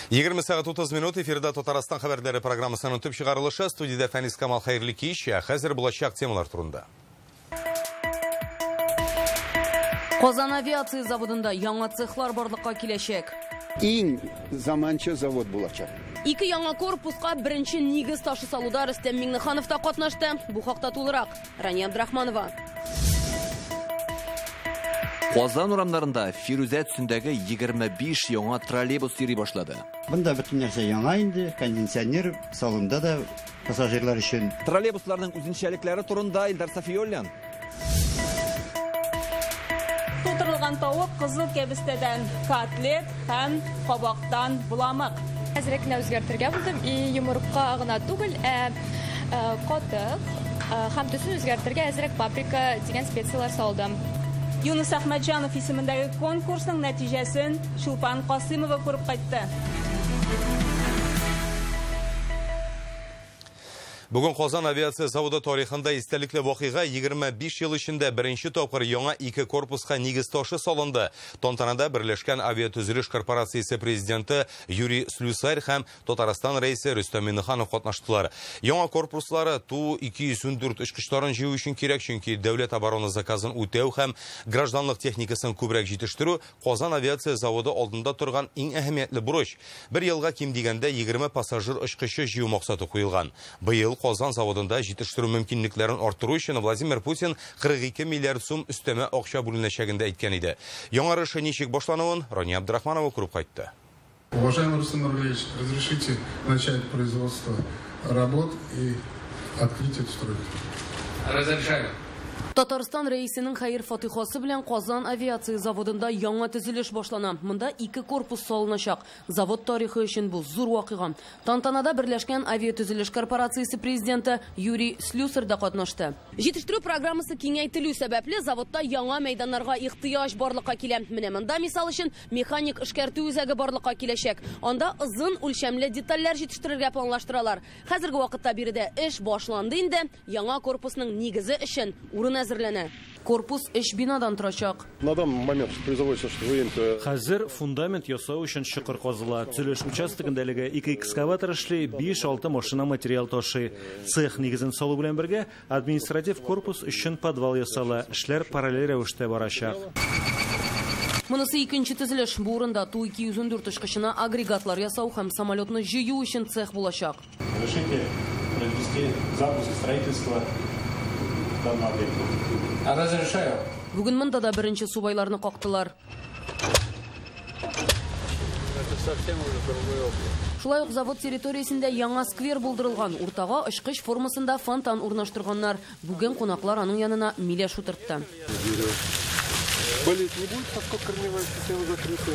20 сәгать 30 минут эфирда Татарстан хәбәрләре программасының төп чыгарылышы. Студиядә Фәнис Камал, хәерле кич. Хәзер булачак темалар турында. Казан авиация заводында яңа цехлар барлыкка киләчәк. Иң заманча завод булачак. Ике яңа корпуска беренче нигез ташы салуда Рөстәм Миңнеханов та катнашты. Бу хакта тулырак Рания Абдрахманова. Казан урамнарында фирүзә төсендәге 25 яңа троллейбус йөри башлады. Бында бөтен нәрсә яңа инде, кондиционер салонда да пассажирлар өчен. Троллейбусларның үзенчәлекләре турында Илдар Сафиуллин. Тутырылган тавык, кызыл кәбестәдән котлет һәм кабактан боламык. Әзрәк кенә үзгәртергә булдым, и йомырка гына түгел, ә катык һәм төсен үзгәртергә әзрәк паприка дигән специялар салдым. Юнус Әхмәтҗанов исемендәге конкурсның нәтиҗәсен Чулпан Касымова күреп кайтты. Бүген Казан авиация заводы тарихында истәлекле вакыйга: 25 ел эчендә беренче тапкыр яңа ике корпуска нигез ташы салынды. Тантанада Берләшкән авиатөзелеш корпорациясе президенты Юрий Слюсарь һәм Татарстан рәисе Рөстәм Миңнеханов катнаштылар. Яңа корпуслары Ту-214 очкычларын җыю өчен кирәк, чөнки дәүләт оборона заказын үтәү һәм гражданлык техникасын күбрәк җитештерү Казан авиация заводы алдында торган иң әһәмиятле бурыч. Бер елга ким дигәндә 20 пассажир очкычы җыю максаты куелган. Быел Казан заводында җитештерү мөмкинлекләрен арттыру өчен Владимир Путин 42 миллиард сум өстәмә акча бүленәчәген дә әйткән иде. Яңарышы ничек башлануын Рания Абдрахманова күреп кайтты. Уважаемый Рустам Нургалиевич, разрешите начать производство работ и открыть эту стройку? Разрешаю. Татарстан рәисенең хәер фатихасы белән Казан авиация заводында яңа төзелеш башлана. Монда ике корпус салыначак. Завод тарихы өчен бу зур вакыйга. Тантанада Берләшкән авиатөзелеш корпорациясе президенты Юрий Слюсарь да катнашты. Җитештерү программасы киңәйтелү сәбәпле заводта яңа мәйданнарга ихтыяҗ барлыкка килә. Менә монда мисал өчен механик эшкәртү үзәге барлыкка киләчәк. Анда озын үлчәмле детальләр җитештерергә планлаштыралар. Хәзерге вакытта биредә эш башланды инде. Яңа корпусның нигезе өчен урын әзерләнә. Корпус өч бинадан торачак. На данный момент производится выемка. Хәзер фундамент ясау өчен чокыр казыла. Төзелеш участогында әлегә ике экскаватор эшли, 5-6 машина материал ташый. Цех нигезен салу белән бергә административ корпус өчен подвал ясала. Эшләр параллель рәвештә барачак. Монысы икенче төзелеш. Бу урында Ту-214 очкычына агрегатлар ясау һәм самолетны җыю өчен цех булачак. Разрешите провести запуск строительства данного объекта. Разрешаю. Бүген монда да беренче субайларны кактылар. Это совсем уже другой облик. Шулай ук завод территориясендә яңа сквер булдырылган. Уртага очкыч формасында фонтан урнаштырганнар. Бүген кунаклар аның янына миләш утыртты. Болеть не будет, поскольку корневая система закрыта.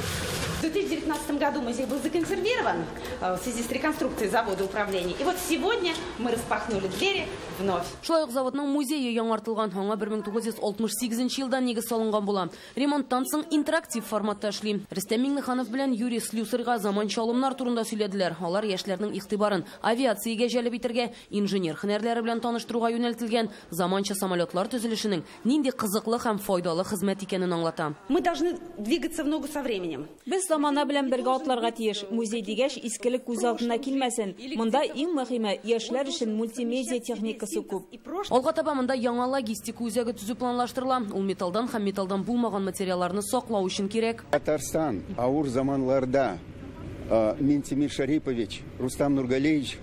В 2019 году музей был законсервирован в связи с реконструкцией завода управления. И вот сегодня мы распахнули двери вновь. Шулай ук заводның музее яңартылган. Аңа 1968 елда нигез салынган була. Ремонттан соң интерактив форматта эшли. Рөстәм Миңнеханов белән Юрий Слюсарьга заманча алымнар турында сөйләделәр. Алар яшьләрнең игътибарын авиациягә җәлеп итәргә, инженер һөнәрләре белән таныштыруга юнәлтелгән заманча самолетлар төзелешенең нинди кызыклы һәм файдалы хезмәт икәнен аңлата. Мы должны двигаться в ногу со временем. Без замана белән бергә атларга тиеш. Музей дигәч, искелек күз алдына килмәсен. Монда иң мөһиме яшьләр өчен мультимедиа техникасы күп. Алга таба монда яңа логистика үзәге төзү планлаштырыла. Ул металлдан һәм металлдан булмаган материалларны саклау өчен кирәк. Татарстан авыр заманларда Минтимер Шарипович, Рустам Нургалиевич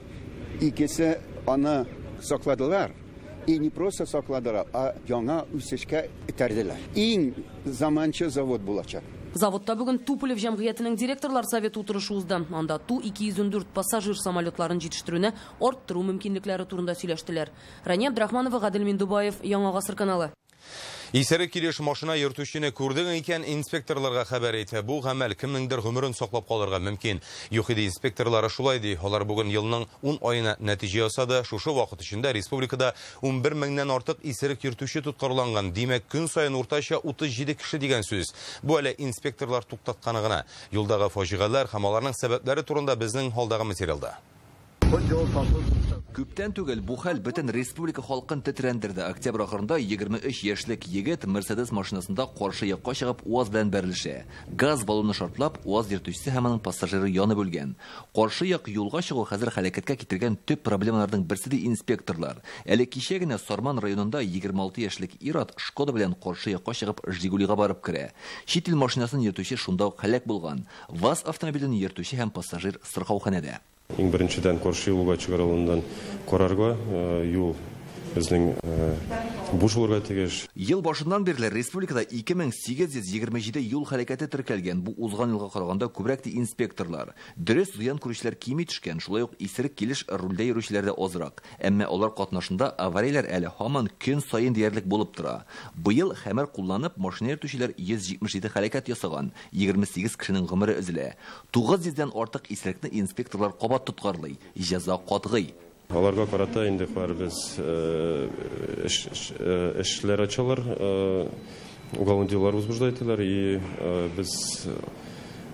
икесе аны сакладылар. И не просто сакладылар, а яңа үсешкә этәрделәр. Иң заманча завод булачак. Заводта бүген Туполев җәмгыятенең директорлар советы утырышы узды. Анда Ту-214 пассажир самолетларын җитештерүне арттыру мөмкинлекләре турында сөйләштеләр. Рания Абдрахманова, Гадел Миндубаев, Яңа Гасыр каналы. Исерек килеш машина йөртүчене күрдең икән, инспекторларга хәбәр ит. Бу гамәл кемнеңдер гомерен саклап калырга мөмкин. ЮХИДИ инспекторлары шулай ди. Алар бүген елның 10 аена нәтиҗә ясады. Шушы вакыт эчендә республикада 11 меңнән артык исерек йөртүче тоткарланган. Димәк, көн саен уртача 37 кеше дигән сүз. Бу әле инспекторлар туктатканы гына. Юлдагы фаҗигаләр һәм аларның сәбәпләре турында безнең алдагы материалда. Күптән түгел бу хәл бөтен республика халкын тетрәндерде. Октябрь ахырында 23 яшьлек егет Мерседес машинасында каршы якка чыгып УАЗ белән бәрелешә. Газ баллоны шартлап, УАЗ йөртүчесе һәм аның пассажиры янып үлгән. Каршы як юлга чыгу хәзер һәлакәткә китергән төп проблемаларның берсе ди инспекторлар. Әле кичә генә Сарман районында 26 яшьлек ир-ат Шкода белән каршы якка чыгып Жигулига барып керә. Чит ил машинасын йөртүче шунда ук һәлак булган. ВАЗ автомобилен йөртүче һәм пассажир сырхауханәдә. Иң беренчедән каршы юлга чыгарылуыннан карарга, юл безнең буш булырга тиеш. Ел башыннан бирле республикада 2827 юл хәрәкәте теркәлгән. Бу узган елга караганда күбрәк ди инспекторлар. Дөрес, зыян күрүчеләр кими төшкән, шулай ук исерек килеш рульдә йөрүчеләр дә азрак. Әмма алар катнашында аварияләр әле һаман көн саен диярлек булып тора. Быел хәмер кулланып машина йөртүчеләр 177 хәрәкәт ясаган, 28 кешенең гомере өзелә. 900дән артык исерекне инспекторлар кабат тоткарлый. Җәза катгый. Аларга карата инде без эшләр ачалар, уголовный делалар возбуждать итәләр, и без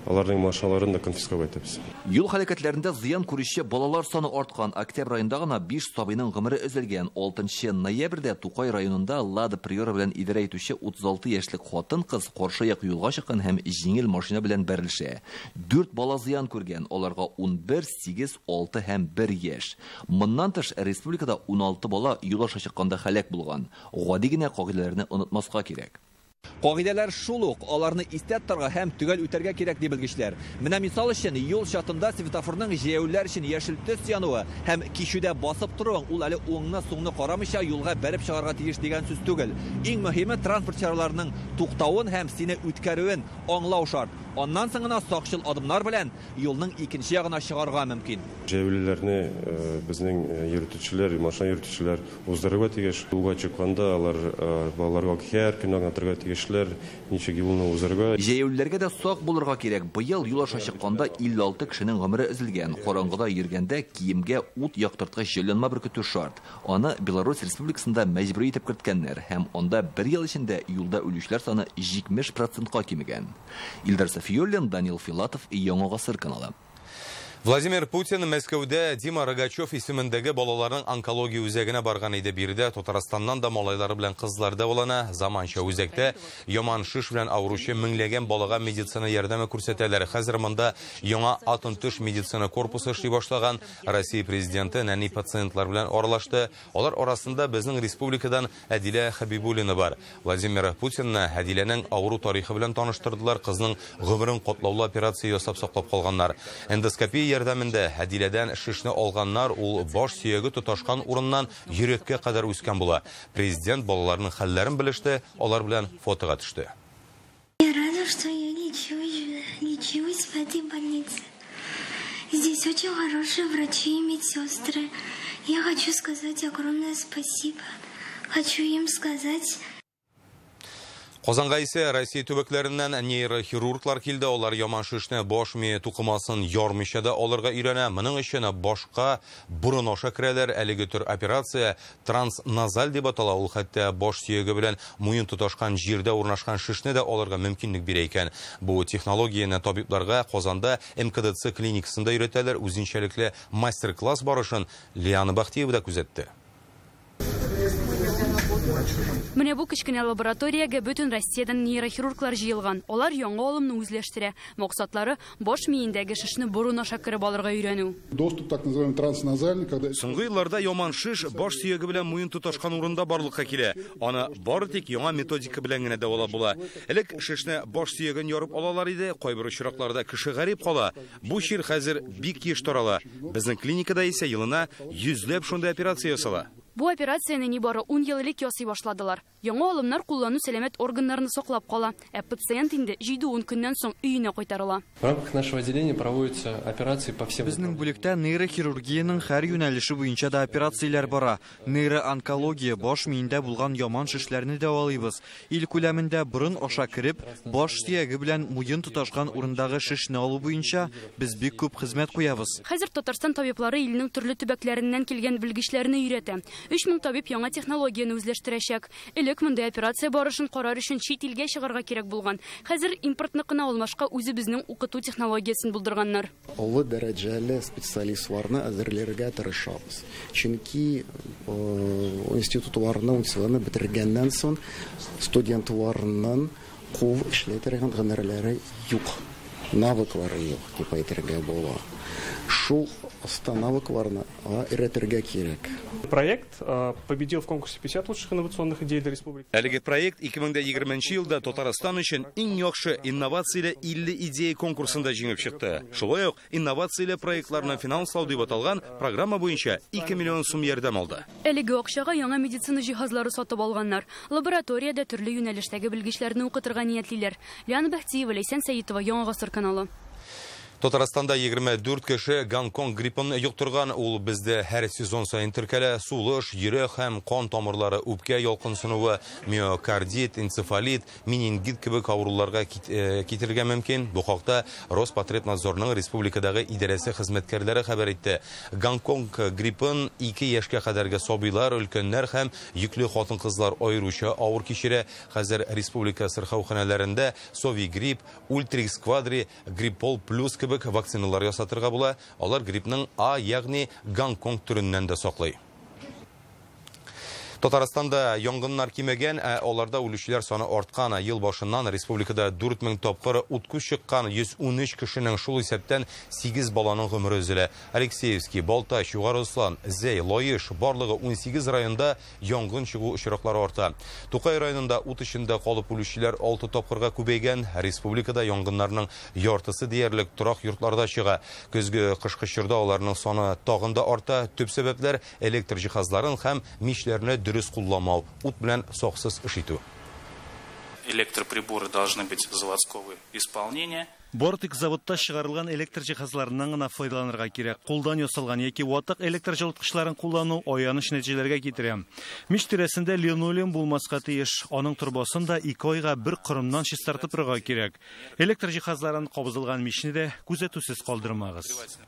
аларның машиналарын да конфисковать итәбез. Юл хәрәкәтләрендә зыян күрүче балалар саны арткан. Октябрь аенда гына 5 сабыйның гомере өзелгән. 6 ноябрьдә Тукай районында Лада Приора белән идарә итүче 36 яшьлек хатын-кыз каршы як юлга чыккан һәм җиңел машина белән бәрелешә. 4 бала зыян күргән, аларга 11, 8, 6 һәм 1 яшь. Моннан тыш республикада 16 бала юл аша чыкканда һәлак булган. Гади генә кагыйдәләрне онытмаска кирәк. Кагыйдәләр шул ук, аларны истә тотарга һәм төгәл үтәргә кирәк ди белгечләр. Менә мисал өчен юл чатында светофорның җәяүлеләр өчен яшел төс януы һәм кичүдә басып торуың ул әле уңны-сулны карамыйча юлга бәреп чыгарга тиеш дигән сүз түгел. Иң мөһиме транспорт чараларының туктавын һәм сине үткәрүен аңлау шарт. Аннан соң гына сакчыл адымнар белән юлның икенче ягына чыгарга мөмкин. Җәяүлеләрне безнең йөртүчеләр, машина йөртүчеләр уздырырга тиеш. Юлга чыкканда алар балаларга һәр көн аңлатырга тиешләр, ничек юлны узарга. Җәяүлеләргә дә сак булырга кирәк. Быел юл аша чыкканда 56 кешенең гомере өзелгән. Караңгыда йөргәндә киемгә ут яктырткыч җайланма беркетү шарт. Аны Беларусь Республикасында мәҗбүри итеп керткәннәр һәм анда бер ел эчендә юлда үлүчеләр саны 70%ка кимегән. Илдар Сафиуллин, Данил Филатов, Яңа Гасыр каналы. Владимир Путин Мәскәүдә Дима Рогачев исемендәге балаларның онкология үзәгенә барган иде. Биредә Татарстаннан да малайлары белән кызлар дәвалана. Заманча үзәктә яман шеш белән авыручы меңләгән балага медицина ярдәме күрсәтәләр. Хәзер монда яңа атом-төш медицина корпусы эшли башлаган. Россия президенты нәни пациентлар белән аралашты. Алар арасында безнең республикадан Әдилә Хәбибуллина бар. Владимир Путинны Әдиләнең авыру тарихы белән таныштырдылар. Кызның гомерен катлаулы операция ясап саклап калганнар. Эндоскопия ярдәмендә Әдиләдән шешне алганнар, ул баш сөяге тоташкан урыннан йөрәккә кадәр үскән була. Президент балаларның хәлләрен белеште, алар белән фотога төште. Я рада, что я лечусь в этой больнице. Здесь очень хорошие врачи и медсестры. Я хочу сказать огромное спасибо. Хочу им сказать. Казанга исә Россия төбәкләреннән нейрохирурглар килде. Алар яман шешне баш мие тукымасын ярмыйча да алырга өйрәнә. Моның өчен башка борын аша керәләр. Әлеге төр операция трансназаль дип атала. Ул хәтта баш сөяге белән муен тоташкан җирдә урнашкан шешне дә алырга мөмкинлек бирә икән. Бу технологияне табибларга Казанда МКДЦ клиникасында өйрәтәләр. Үзенчәлекле мастер-класс барышын Лиана Бахтиева да күзәтте. Менә бу кечкенә лабораториягә бөтен Россиядән нейрохирурглар җыелган. Алар яңа алымны үзләштерә. Максатлары баш миендәге шешне борын аша кереп алырга өйрәнү. Доступ так называемый трансназальный, когда соңгы елларда яман шеш баш сөяге белән муен тоташкан урында барлыкка килә. Аны бары тик яңа методика белән генә дәвалап була. Элек шешне баш сөяген ярып алалар иде, кайбер очракларда кеше гарип кала. Бу чир хәзер бик еш тарала. Безнең клиникада исә елына йөзләп шундый операция ясала. Бу операцияне нибары 10 ел элек ясый башладылар. Яңа алымнар куллану сәламәт органнарны саклап кала, ә пациент инде 7-10 көннән соң өенә кайтарыла. В рамках нашего отделения проводятся операции по всем. Безнең бүлектә нейрохирургиянең һәр юнәлеше буенча да операцияләр бара. Нейроонкология баш миендә булган яман шешләрне дәвалыйбыз. Ил күләмендә борын аша кереп, баш сөяге белән муен тоташкан урындагы шешне алу буенча без бик күп хезмәт куябыз. Хәзер Татарстан табиблары илнең төрле төбәкләреннән килгән белгечләрне өйрәтә. 3000 табиб яңа технологияне үзләштерәчәк. Элек мондый операция барышын карар өчен чит илгә чыгарга кирәк булган. Хәзер импортныкына алмашка үзебезнең укыту технологиясен булдырганнар. Олы дәрәҗәле специалистларны әзерләргә тырышабыз. Чөнки институтларны, университетларны бетергәннән соң студентларның кул эшли торган һөнәрләре юк, навыклары юк дип әйтергә була. Шул оста навыкларны өйрәтергә кирәк. Проект победил в конкурсе 50 лучших инновационных идей для республики. Әлеге проект 2020 елда Татарстан өчен иң яхшы инновацияле 50 идея конкурсында җиңеп чыкты. Шулай ук инновацияле проектларны финанслау дип аталган программа буенча 2 миллион сум ярдәм алды. Әлеге акчага яңа медицина җиһазлары сатып алганнар. Лабораториядә төрле юнәлештәге белгечләрне укытырга ниятлиләр. Лиана Бәхтиева, Ләйсән Сәитова, Яңа Гасыр каналы. Татарстанда 24 кеше Гонконг гриппын йоктырган. Ул бездә һәр сезон саен теркәлә. Сулыш, йөрәк һәм кан тамырлары, үпкә ялкынсынуы, миокардит, энцефалит, менингит кебек авыруларга китерергә мөмкин. Бу хакта Роспотребнадзорның республикадагы идарәсе хезмәткәрләре хәбәр итте. Гонконг гриппын 2 яшькә кадәрге сабыйлар, өлкәннәр һәм йөкле хатын-кызлар аеруча авыр кичерә. Хәзер республика сырхауханәләрендә Совигрипп, Ультрикс Квадри, Гриппол Плюс кебек вакциналар ясатырга була. Алар гриппның А, ягъни Гонконг төреннән дә саклый. Татарстанда янгыннар кимегән, ә аларда үлүчеләр саны арткан. Ел башыннан республикада 4000 тапкыр ут күз чыккан, 113 кешенең, шул исәптән 8 баланың гомере өзелә. Алексеевский, Балтач, Югары Ослан, Зәй, Лаеш барлыгы 18 районда янгын чыгу очраклары арта. Тукай районында ут эчендә калып үлүчеләр 6 тапкырга күбәйгән. Республикада янгыннарның яртысы диярлек торак йортларда чыга. Көзге кышкы чорда аларның саны тагын да арта. Төп сәбәпләр электр җиһазларын һәм мичләрне дөрес кулланмау, ут белән саксыз эш итү. Электроприборы должны быть заводского исполнения. Бары тик заводта чыгарылган электр җиһазларыннан гына файдаланырга кирәк. Кулдан ясалган яки ватык электр җылыткычларын куллану аяныч нәтиҗәләргә китерә. Мич тирәсендә линолеум булмаска тиеш. Аның торбасын да 2 айга бер корымнан чистартып торырга кирәк. Электр җиһазларын кабызылган мичне дә күзәтүсез калдырмагыз.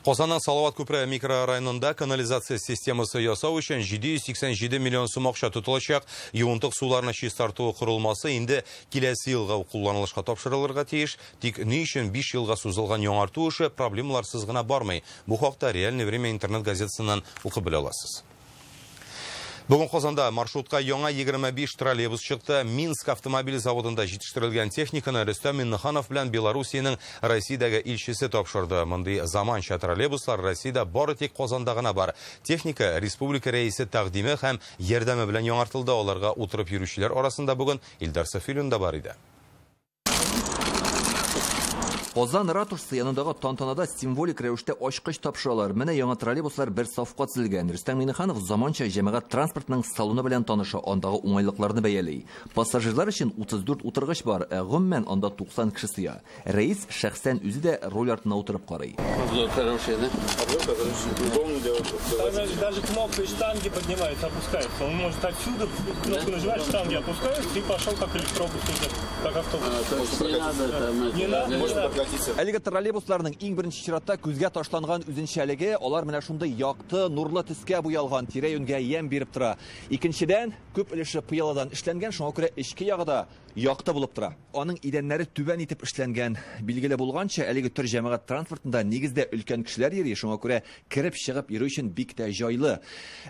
Казанның Салават күпере микрорайонында канализация системасы ясау өчен 787 миллион сум акча тотылачак. Юынтык суларны чистарту корылмасы инде киләсе елга кулланылышка тапшырылырга тиеш. Тик ни өчен 5 елга сузылган яңарту эше проблемаларсыз гына бармый? Бу хакта Реальное время интернет газетасыннан укып белә аласыз. Бүген Казанда маршрутка яңа 25 троллейбус чыкты. Минск автомобиль заводында җитештерелгән техниканы Рөстәм Миңнеханов белән Белоруссиянең Россиядәге илчесе тапшырды. Мондый заманча троллейбуслар Россиядә бары тик Казанда гына бар. Техника республика рәисе тәкъдиме һәм ярдәме белән яңартылды. Аларга утырып йөрүчеләр арасында бүген Илдар Сафиуллин да бар иде. Казан ратушасы янындагы тантанада символик рәвештә ачкыч тапшыралар. Менә яңа троллейбуслар бер сафка тезелгән. Рөстәм Миңнеханов заманча җәмәгать транспортының салоны белән таныша, андагы уңайлыкларны бәяли. Пассажирлар өчен 34 утыргыч бар, ә гомумән анда 90 кеше сыя. Рәис шәхсән үзе дә руль артына утырып карый. Даже кнопка и штанги поднимаются, опускаются. Он может отсюда кнопку нажимать, штанги опускаются и пошел как электробус уже, как автобус. Не надо, не надо. Әлеге троллейбусларның иң беренче чиратта күзгә ташланган үзенчәлеге, алар менә шундый якты, нурлы төскә буялган, тирә-юньгә ямь биреп тора. Икенчедән, күп өлеше пыяладан эшләнгән, шуңа күрә эчке ягы да якты булып тора. Аның идәннәре түбән итеп эшләнгән. Билгеле булганча, әлеге төр җәмәгать транспортында нигездә өлкән кешеләр йөри, шуңа күрә кереп чыгып йөрү өчен бик тә җайлы.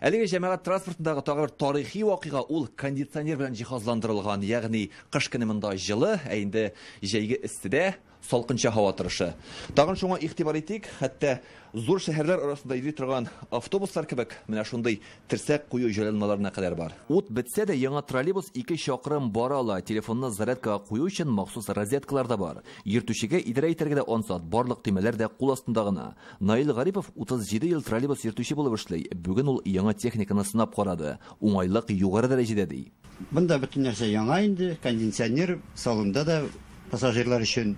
Әлеге җәмәгать транспортындагы тагы бер тарихи вакыйга ул кондиционер белән җиһазландырылган, ягъни кыш көне монда җылы, ә инде җәйге эсседә салкынча һава торышы. Тагын шуңа игътибар итик, хәтта зур шәһәрләр арасында йөри торган автобуслар кебек менә шундый терсәк кую җайланмаларына кадәр бар. Ут бетсә дә яңа троллейбус 2 чакрым бара ала. Телефонны зарядкага кую өчен махсус розеткалар да бар. Йөртүчегә идарә итәргә дә ансат, барлык төймәләр дә кул астында гына. Наил Гарипов 37 ел троллейбус йөртүче булып эшли. Бүген ул яңа техниканы сынап карады. Уңайлык югары дәрәҗәдә ди. Монда бөтен нәрсә яңа инде, кондиционер салонда да пассажирлар өчен.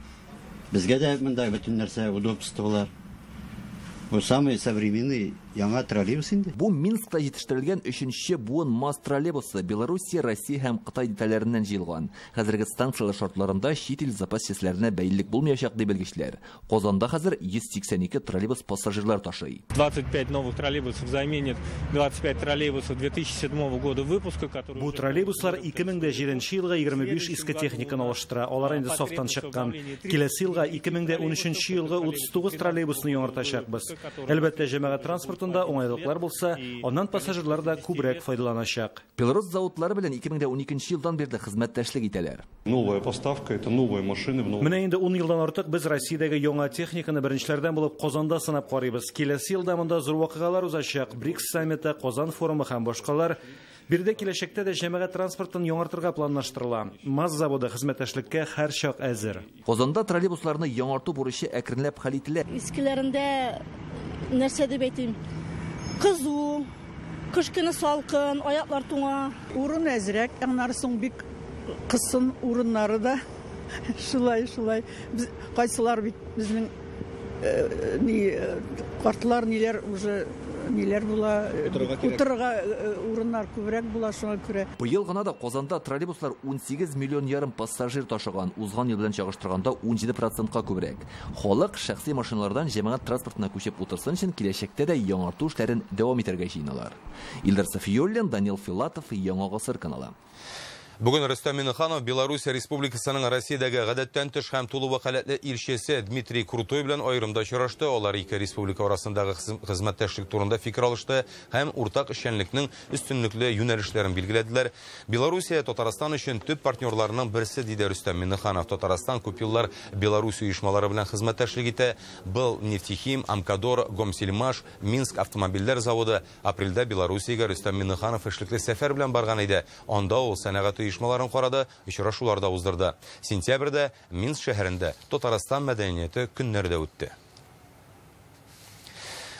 Безгә дә монда бөтен нәрсә удобстволар. Бу самый современный Яңа троллейбус инде. Бу Минскта җитештерелгән 3нче буын МАЗ троллейбусы Белоруссия, Россия һәм Кытай детальләреннән җыелган. Хәзерге станцияләр шартларында чит ил запас частьләренә бәйлелек булмаячак ди белгечләр. Казанда хәзер 182 троллейбус пассажирлар ташый. 25 новых троллейбусов заменит 25 троллейбусов 2007 года выпуска, которые Бу троллейбуслар 2007 елга 25 иске техниканы алыштыра. Алар инде сафтан чыккан. Киләсе елга 2013 елгы 39 троллейбусны яңартачакбыз. Әлбәттә, җәмәгать транспортында уңайлыклар булса, аннан пассажирлар да күбрәк файдаланачак. Белорус заводлары белән 2012 елдан бирле хезмәттәшлек итәләр. Новая поставка, это новые машины. Менә инде 10 елдан артык без Россиядәге яңа техниканы беренчеләрдән булып Казанда сынап карыйбыз. Киләсе елда монда зур вакыйгалар узачак. БРИКС саммиты, Казан форумы һәм башкалар. Биредә киләчәктә дә җәмәгать транспортын яңартырга планлаштырыла. МАЗ заводы хезмәттәшлеккә һәрчак әзер. Казанда троллейбусларны яңарту бурычы әкренләп хәл ителә. Искеләрендә нәрсә дип әйтим? Кызу, кыш көне салкын, аяклар туңа. Урын әзрәк, аннары соң бик кысын урыннары да. Шулай, шулай. Без кайсылар бит безнең ни картлар ниләр уже ниләр була, утырырга урыннар күбрәк була, шуңа күрә. Быел гына да Казанда троллейбуслар 18 миллион ярым пассажир ташыган, узган ел белән чагыштырганда 17%ка күбрәк. Халык шәхси машиналардан җәмәгать транспортына күчеп утырсын өчен киләчәктә дә яңарту эшләрен дәвам итәргә җыеналар. Илдар Сафиуллин, Данил Филатов, Яңа Гасыр каналы. Бүген Рөстәм Миңнеханов Белоруссия Республикасының Россиядәге гадәттән тыш һәм тулы вәкаләтле илчесе Дмитрий Крутой белән аерымда очрашты. Алар ике республика арасындагы хезмәттәшлек турында фикер алышты һәм уртак эшчәнлекнең өстенлекле юнәлешләрен билгеләделәр. Белоруссия Татарстан өчен төп партнерларының берсе, диде Рөстәм Миңнеханов. Татарстан күп еллар Белоруссия оешмалары белән хезмәттәшлек итә. Был Нефтехим, Амкадор, Гомсельмаш, Минск автомобильләр заводы. Апрельдә Белоруссиягә Рөстәм Миңнеханов эшлекле сәфәр белән барган иде. Анда ул сәнәгать оешмаларын карады, очрашулар да уздырды. Сентябрьдә Минск шәһәрендә Татарстан мәдәнияте көннәре дә үтте.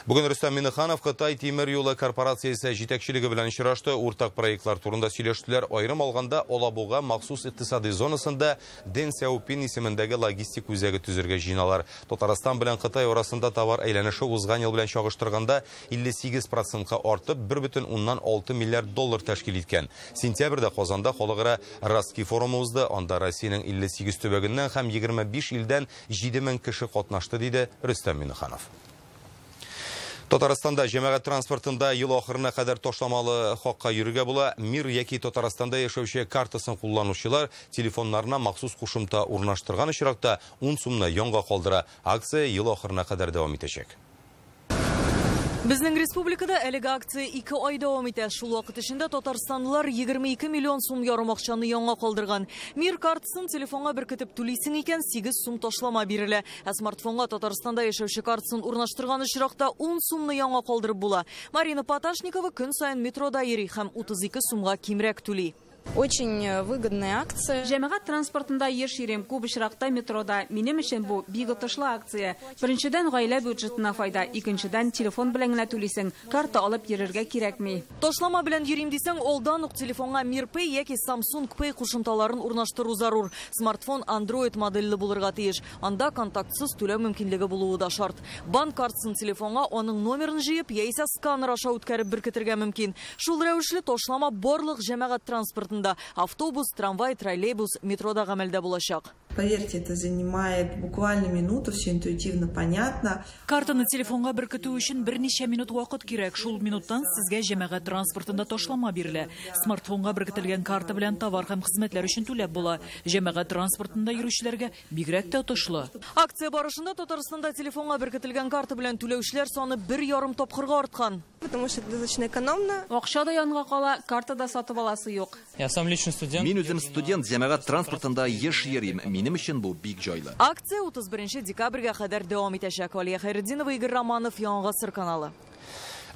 Бүген Рөстәм Миңнеханов Кытай тимер юлы корпорациясе җитәкчелеге белән очрашты. Уртак проектлар турында сөйләштеләр. Аерым алганда Алабуга махсус икътисади зонасында Дэн Сяопин исемендәге логистик үзәге төзергә җыеналар. Татарстан белән Кытай арасында товар әйләнеше узган ел белән чагыштырганда 58%ка артып 1,6 миллиард доллар тәшкил иткән. Сентябрьдә Казанда халыкара Ростки форумы узды. Анда Россиянең 58 төбәгеннән һәм 25 илдән 7000 кеше катнашты, диде Рөстәм Миңнеханов. Татарстанда җәмәгать транспортында ел ахырына кадәр ташламалы хакка йөрергә була. Мир яки Татарстанда яшәүче картасын кулланучылар телефоннарына махсус кушымта урнаштырган очракта 10 сумны янга калдыра. Акция ел ахырына кадәр дәвам итәчәк. Безнең республикада әлеге акция 2 ай дәвам итә. Шул вакыт эчендә татарстанлылар 22 миллион сум ярым акчаны яңа калдырган. Мир картасын телефонга беркетеп түлисең икән, 8 сум ташлама бирелә. Ә смартфонга Татарстанда яшәүче картасын урнаштырган очракта 10 сумны яңа калдырып була. Марина Поташникова көн саен метрода йөри һәм 32 сумга кимрәк түли. Очень выгодная акция. Җәмәгать транспортында еш йөрим, күп очракта метрода. Минем өчен бу бик отышлы акция. Беренчедән, гаилә бюджетына файда, икенчедән, телефон белән генә түлисең, карта алып йөрергә кирәкми. Ташлама белән йөрим дисәң, алдан ук телефонга Мир Pay яки Samsung Pay кушымталарын урнаштыру зарур. Смартфон Android модельле булырга тиеш. Анда контактсыз түләү мөмкинлеге булуы да шарт. Банк картасын телефонга аның номерын җыеп яисә сканер аша үткәреп беркетергә мөмкин. Шул рәвешле ташлама барлык җәмәгать транспортында автобус, трамвай, троллейбус, метрода гамәлдә булачак. Поверьте, это занимает буквально минуту, все интуитивно понятно. Картаны телефонга беркетү өчен берничә минут вакыт кирәк. Шул минуттан сезгә җәмәгать транспортында ташлама бирелә. Смартфонга беркетелгән карта белән товар һәм хезмәтләр өчен түләп була. Җәмәгать транспортында йөрүчеләргә бигрәк тә отышлы. Акция барышында Татарстанда телефонга беркетелгән карта белән түләүчеләр саны 1,5 тапкырга арткан. Потому что это достаточно экономно. Акча да янга кала, карта да сатып аласы юк. Я сам лично студент. Мин үзем студент, җәмәгать транспортында еш йөрим. Минем өчен бу бик җайлы. Акция 31 декабрьгә кадәр дәвам итәчәк. Алия Хайретдинова, Игорь Романов, Яңа Гасыр каналы.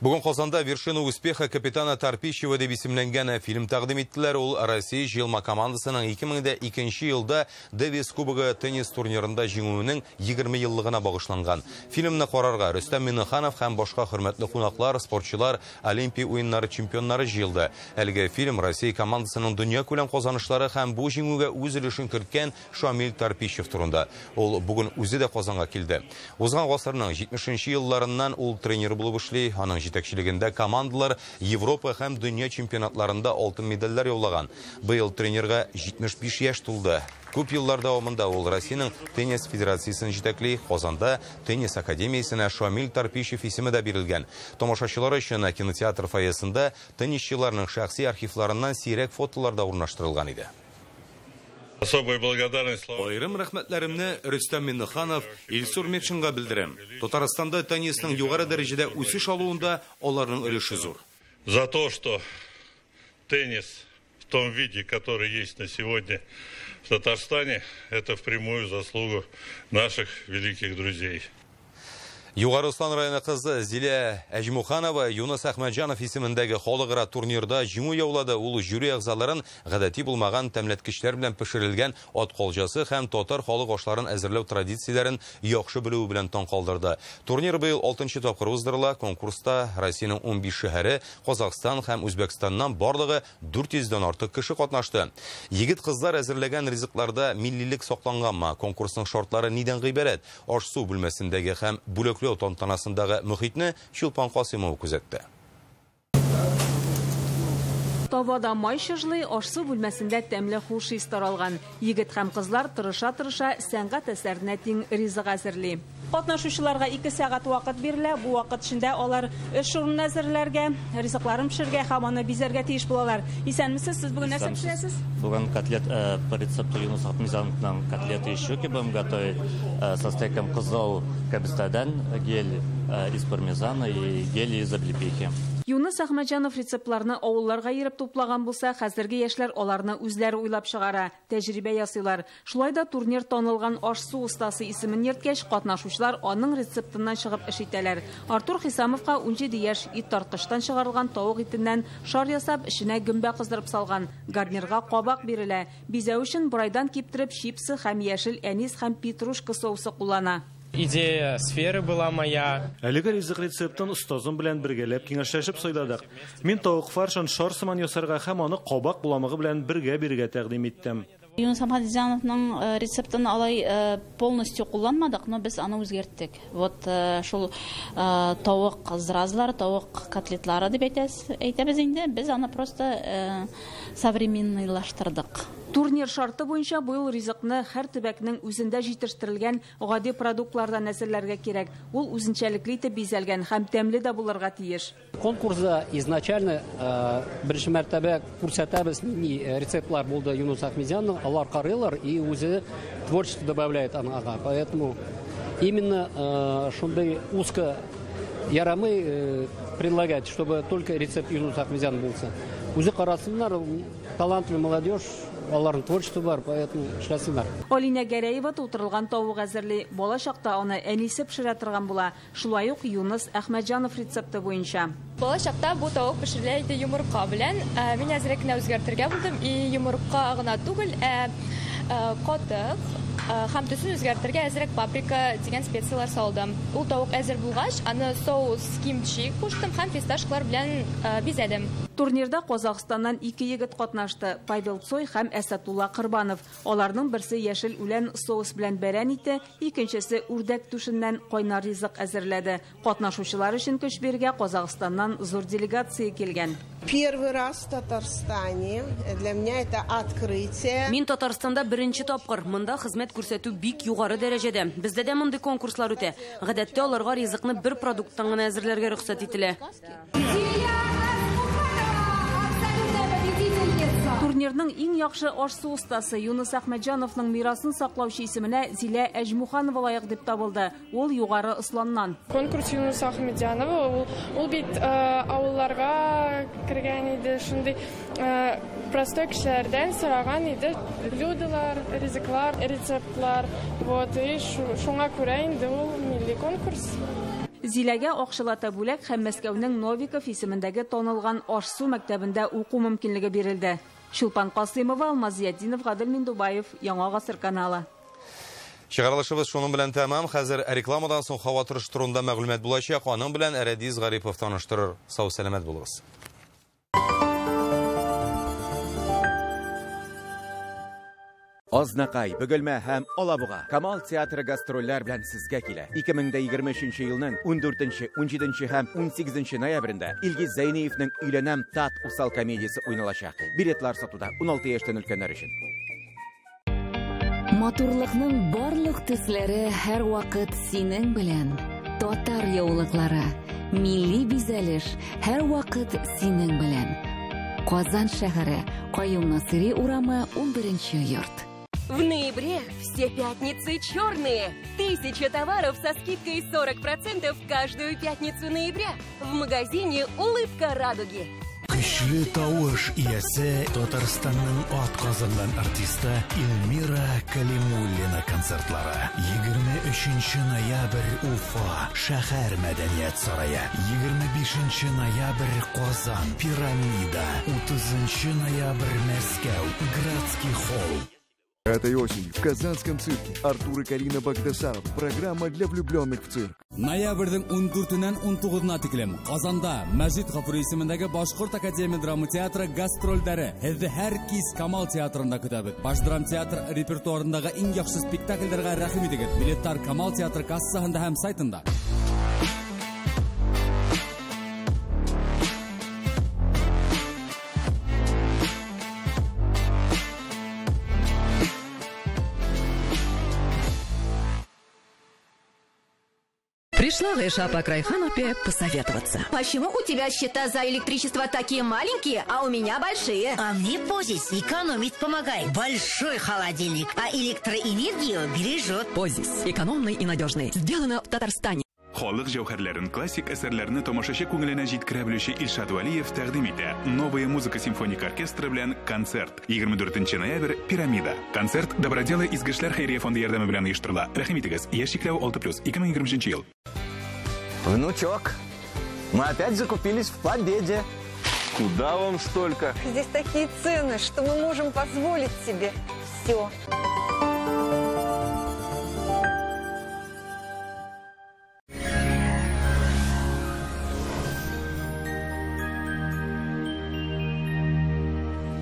Бүген Казанда «Вершину успеха» капитана Тарпищева дип исемләнгән фильм тәкъдим иттеләр. Ул Россия җыелма командасының 2002 елда Дэвис кубогы теннис турнирында җиңүенең 20 еллыгына багышланган. Фильмны карарга Рөстәм Миңнеханов һәм башка хөрмәтле кунаклар, спортчылар, Олимпия уеннары чемпионнары җыелды. Әлеге фильм Россия командасының дөнья күләм казанышлары һәм бу җиңүгә үз өлешен керткән Шамил Тарпищев турында. Ул бүген үзе дә Казанга килде. Узган гасырның 70 елларыннан ул тренер булып эшли. Аның җитәкчелегендә командалар Европа һәм дөнья чемпионатларында алтын медальләр яулаган. Быел тренерга 75 яшь тулды. Күп еллар дәвамында ул Россиянең теннис федерациясен җитәкли. Казанда теннис академиясенә Шамил Тарпищев исеме дә бирелгән. Тамашачылар өчен кинотеатр фойесында теннисчыларның шәхси архивларыннан сирәк фотолар да урнаштырылган иде. Особая благодарность. Аерым рәхмәтләремне Рөстәм Миңнеханов, Илсур Метшинга белдерәм. Татарстанда теннисның югары дәрәҗәдә үсеш алуында аларның өлеше зур. За то, что теннис в том виде, который есть на сегодня в Татарстане, это впрямую заслугу наших великих друзей. Югары Ослан районы кызы Зилә Әҗмуханова Юныс Әхмәтҗанов исемендәге халыкара турнирда җиңү яулады. Ул жюри әгъзаларын гадәти булмаган тәмләткечләр белән пешерелгән ат калҗасы һәм татар халык ашларын әзерләү традицияләрен яхшы белүе белән таң калдырды. Турнир быел 6нчы тапкыр уздырыла. Конкурста Россиянең 15 шәһәре, Казахстан һәм Үзбәкстаннан барлыгы 400дән артык кеше катнашты. Егет-кызлар әзерләгән ризыкларда миллилек сакланганмы? Конкурсның шартлары нидән гыйбарәт? Аш-су бүлмәсендәге һәм бүләкләү тантанасындагы мөхитне Чулпан Касымова күзәтте. Тавада май чыжлый, аш-су бүлмәсендә тәмле хуш ис таралган. Егет һәм кызлар тырыша-тырыша сәнгать әсәренә тиң ризык әзерли. Катнашучыларга 2 сәгать вакыт бирелә. Бу вакыт эчендә алар эш урынын әзерләргә, ризыкларын пешерергә һәм аны бизәргә тиеш булалар. Исәнмесез, сез бүген нәрсә пешерәсез? Бүген котлет по рецепту Юнуса Ахметзяновның котлеты из щуки будем готовить со стейком кызыл кәбестәдән, гель из пармезана и гель из облепихи. Юныс Әхмәтҗанов рецептларны авылларга йөреп туплаган булса, хәзерге яшьләр аларны үзләре уйлап чыгара, тәҗрибә ясыйлар. Шулай да турнир танылган аш-су остасы исемен йөрткәч, катнашучылар аның рецептыннан чыгып эш итәләр. Артур Хисамовка 17 яшь, ит тарткычтан чыгарылган тавык итеннән шар ясап, эченә гөмбә кыздырып салган. Гарнирга кабак бирелә. Бизәү өчен борайдан киптереп чипсы һәм яшел әнис һәм петрушка соусы куллана. Идея сферы была моя. Әлеге ризык рецептын остазым белән бергәләп киңәшләшеп сайладык. Мин тавык фаршын шар сыман ясарга һәм аны кабак буламыгы белән бергә бирергә тәкъдим иттем. Юныс Ахметзяновның рецептын алай полностью кулланмадык, но без аны үзгәрттек. Вот шул тавык зразлары, тавык котлетлары дип әйтәбез инде, без аны просто современныйлаштырдык. Турнир шарты буенча быел ризыкны һәр төбәкнең үзендә җитештерелгән гади продуктлардан әзерләргә кирәк. Ул үзенчәлекле итеп бизәлгән һәм тәмле дә булырга тиеш. Конкурста изначально беренче мәртәбә күрсәтәбез нинди рецептлар булды Юнус Ахметзянов, алар карыйлар и үзе творчество добавляет аңа. Поэтому именно шундый узко ярамый предлагать, чтобы только рецепт Юнуса Ахметзянова булса. Үзе карасыннар, талантливый молодежь, аларның творчество бар, поэтому эшләсеннәр. Алина Гәрәева тутырылган тавык әзерли. Бала чакта аны әнисе пешерә торган була. Шулай ук Юныс Әхмәтҗанов рецепты буенча. Бала чакта бу тавык пешерелә иде йомырка белән. Мин әзрәк кенә үзгәртергә булдым. И йомырка гына түгел, ә катык һәм төсен үзгәртергә әзрәк паприка дигән специялар салдым. Ул тавык әзер булгач, аны соус кимчи куштым һәм фисташкалар белән бизәдем. Турнирда Казахстаннан 2 егет катнашты. Павел Цой һәм Әсәтулла Кырбанов. Аларның берсе яшел үлән соус белән бәрән ите, икенчесе үрдәк түшеннән кайнар ризык әзерләде. Катнашучылар өчен көч бирергә Казахстаннан зур делегация килгән. Первый раз в Татарстане. Для меня это открытие. Мин Татарстанда беренче тапкыр. Монда хезмәт күрсәтү бик югары дәрәҗәдә. Бездә дә мондый конкурслар үтә. Гадәттә аларга ризыкны бер продукттан гына әзерләргә рөхсәт ителә. Турнирның иң яхшы аш-су остасы Юныс Әхмәтҗановның мирасын саклаучы исеменә Зилә Әҗмуханова лаек дип табылды. Ул Югары Осланнан. Конкурс Юнуса Ахметзянова ул бит авылларга кергән иде, шундый простой кешеләрдән сораган иде. Блюдолар, ризыклар, рецептлар. Вот, и шуңа күрә инде ул милли конкурс. Зиләгә акчалата бүләк һәм Мәскәүнең Новиков исемендәге танылган аш-су мәктәбендә уку мөмкинлеге бирелде. Чулпан Касыймова, Алмаз Зиятдинов, Гадел Миндубаев, Яңа Гасыр каналы. Чыгарылышыбыз шуның белән тәмам. Хәзер рекламадан соң һава торышы турында мәгълүмат булачак. Аның белән Рәдис Гарипов таныштырыр. Сау сәламәт булыгыз. Азнакай, Бөгелмә һәм Алабуга. Камал театры гастрольләр белән сезгә килә. 2023 елның 14, 17 һәм 18 ноябрендә Илгиз Зәйниевның Өйләнәм тат усал комедиясе уйналачак. Билетлар сатуда 16 яшьтән өлкәннәр өчен. Матурлыкның барлык төсләре һәрвакыт синең белән. Татар яулыклары, милли бизәлеш һәрвакыт синең белән. Казан шәһәре, Каюм Насыйри урамы, 11 йорт. В ноябре все пятницы черные. 1000 товаров со скидкой 40% каждую пятницу ноября. В магазине «Улыбка радуги». Көчле тавыш иясе Татарстанның атказанган артисты Эльмира Калимуллина концертлары. 23 ноябрь Уфа, шәһәр мәдәният сарае. 25 ноябрь Казан, Пирамида. 30 ноябрь Мәскәү, Градский холл. Этой осенью в Казанском цирке Артур и Карина Багдасаров. Программа для влюбленных в цирк. Ноябрьнең 14-ннән 19-на тиклем Казанда Мәҗит Гафури исемендәге Башкорт академия драма театры гастрольдәре. Һеҙҙе һәр кис Камал театрында көтәбеҙ. Баш драма театр репертуарындағы иң яҡшы спектакльдәргә рәхим итегеҙ. Билеттар Камал театры кассаһында һәм сайтында. Пришла Гайша по Крайханупе посоветоваться. Почему у тебя счета за электричество такие маленькие, а у меня большие? А мне Позис экономить помогает. Большой холодильник, а электроэнергию бережет. Позис. Экономный и надежный. Сделано в Татарстане. Халык җәүһәрләрен, классик әсәрләрне тамашачы күңеленә җиткерә белүче Илшат Вәлиев тәкъдим итә. Новая музыка симфоник оркестры белән концерт. 24 ноябрь Пирамида. Концерт Доброделы изге эшләр хәйрия фонды ярдәме белән оештырыла. Рәхим итегез. Яшь чикләү 6+, 2023 ел. Внучок, мы опять закупились в Победе. Куда вам столько? Здесь такие цены, что мы можем позволить себе все.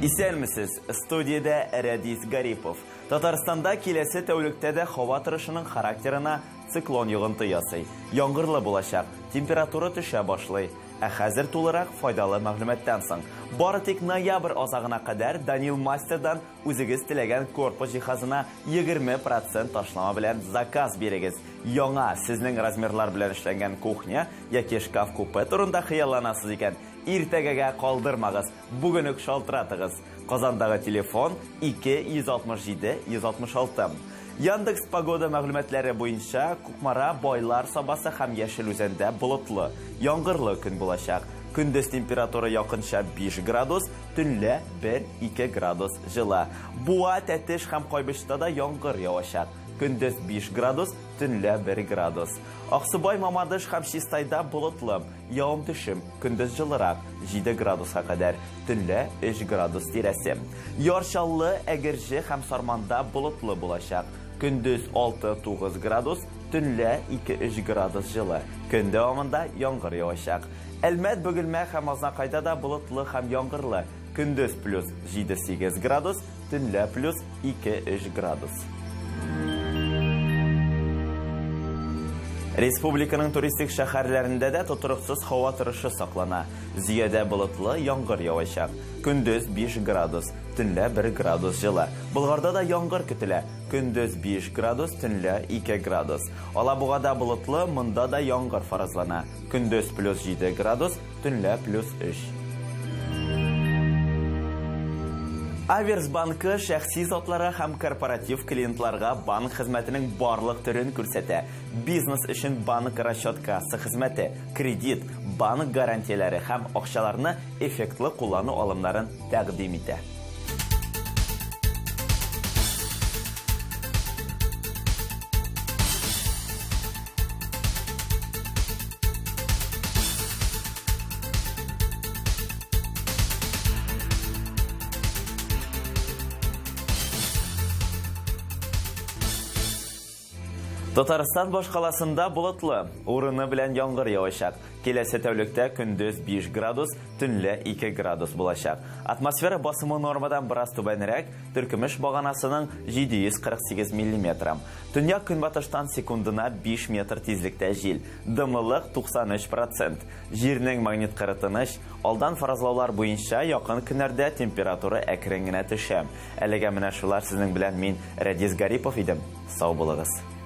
Исәнмесез, студиядә Рәдис Гарипов. Татарстанда киләсе тәүлектә дә һава торышының характерына циклон йогынты ясый. Яңгырлы булачак, температура төшә башлый. Ә хәзер тулырак файдалы мәгълүматтан соң. Бары тик ноябрь азагына кадәр Данил Мастердан үзегез теләгән корпус җиһазына 20% ташлама белән заказ бирегез. Яңа сезнең размерлар белән эшләнгән кухня яки шкаф-купе турында хыялланасыз икән, иртәгәгә калдырмагыз, бүген үк шалтыратыгыз. Казандагы телефон 2 167 166. Яндекс погода мәгълүматлары буенча Кукмара, Байлар Сабасы һәм Яшел Үзәндә болытлы, яңгырлы көн булачак. Көндез температура якынча 5 градус, төнлә 1-2 градус җылы. Буа, Тәтеш һәм Кайбычта да яңгыр явачак. Көндез 5 градус, төнлә 1 градус. Аксубай, Мамадыш һәм Чистайда болытлы, явым-төшем, көндез җылырак, 7 градуска кадәр, төнлә 3 градус тирәсе. Яр Чаллы, Әгерҗе һәм Сарманда болытлы булачак. Көндез 6-9 градус, төнлә 2-3 градус җылы. Көн дәвамында яңгыр явачак. Әлмәт, Бөгелмә һәм Азнакайда да болытлы һәм яңгырлы. Көндез плюс 7-8 градус, төнлә плюс 2-3 градус. Республиканың туристик шәһәрләрендә дә тотрыксыз һава торышы саклана. Зөядә болытлы, яңгыр явачак. Көндез 5 градус, төнлә 1 градус җылы. Болгарда да яңгыр көтелә. Көндез 5 градус, төнлә 2 градус. Алабугада болытлы, монда да яңгыр фаразлана. Көндез плюс 7 градус, төнлә плюс 3. Аверс банкы шәхси затларга һәм корпоратив клиентларга банк хезмәтенең барлык төрен күрсәтә. Бизнес өчен банк расчет касса хезмәте, кредит, банк гарантияләре һәм акчаларны эффектлы куллану алымнарын тәкъдим итә. Татарстан башкаласында болытлы, урыны белән яңгыр явачак. Киләсе тәүлектә көндез 5 градус, төнлә 2 градус булачак. Атмосфера басымы нормадан бераз түбәнрәк, теркемеш баганасының 748 миллиметры. Төньяк көнбатыштан секундына 5 метр тизлектә җил. Дымлылык 93%. Җирнең магнит кыры тыныч. Алдан фаразлаулар буенча якын көннәрдә температура әкрен генә төшә. Әлегә менә шулар, сезнең белән мин Рәдис Гарипов идем. Сау булыгыз.